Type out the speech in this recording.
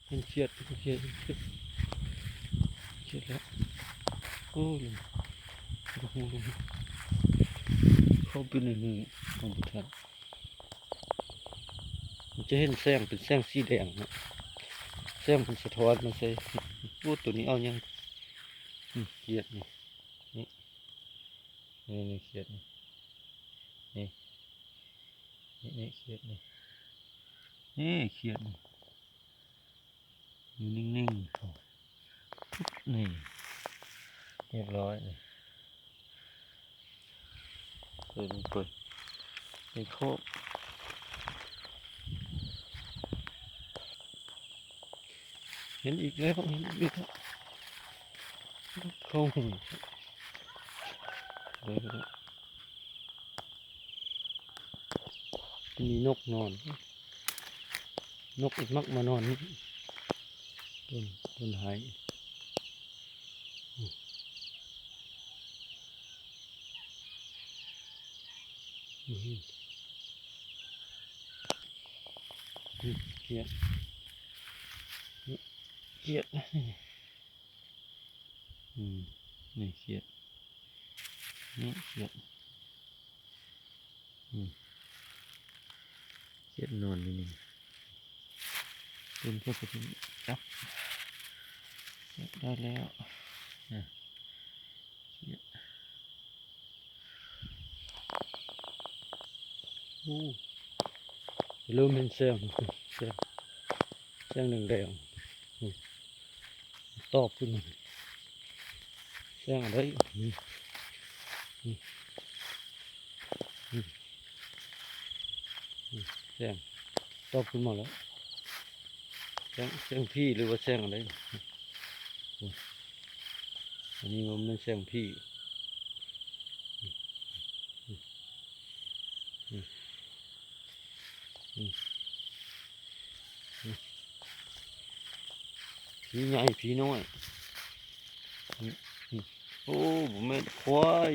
ເຫັນຂຽດ ເຫັນຂຽດ ເຫັນຂຽດ ຂຽດແລ້ວ. ໂອ້ ລົງ ລົງຮູ ລົງຮູ ເຂົ້າໄປໃນຮູຂອງບໍ່ທັນ. ມັນຈະເຫັນແສງເປັນແສງສີແດງເນາະ ແສງມັນສະທ້ອນມາໃສ່. ໂອ້ ໂຕນີ້ເອົາໃຫຍ່. ອືມ ຂຽດນີ້ ນີ້ ນີ້ ນີ້ຂຽດນີ້ ນີ້ ນີ້ຂຽດນີ້ ນີ້ຂຽດນີ້ ຢູ່ນິ່ງໆ ນີ້ ຮຽບຮ້ອຍນີ້. ເອີ ເບິ່ງ ເຫັນໂຄບ ເຫັນອີກແລ້ວ ເຫັນອີກແລ້ວ ເຂົ້າຮູ ໄດ້ແລ້ວ. ມີນົກນອນ ນົກມັກມານອນນີ້ ຕົ້ນ ຕົ້ນໄຮ. ອືມ ຂຽດ ຂຽດ ອືມ ນີ້ຂຽດ ນີ້ຂຽດ ອືມ ຂຽດນອນຢູ່ນີ້. ເພິ່ນກໍຈະຈັບ ຈັບໄດ້ແລ້ວ ອາ ຂຽດ. ໂອ້ ເລີ່ມເຫັນແສງ ແສງ ແສງແດງໆ ອືມ ຕອບຂຶ້ນມາ. ແສງອັນໃດ? ອືມ ອືມ ອືມ ອືມ ແສງຕອບຂຶ້ນມາແລ້ວ. ແສງ ແສງຜີ ຫຼືວ່າແສງອັນໃດ? ອືມ ອັນນີ້ມັນແມ່ນແສງຜີ. ອືມ ອືມ ອືມ ອືມ ຜີໃຫຍ່ ຜີນ້ອຍ. ອືມ ອືມ ໂອ້ ບໍ່ແມ່ນ ຄວາຍ.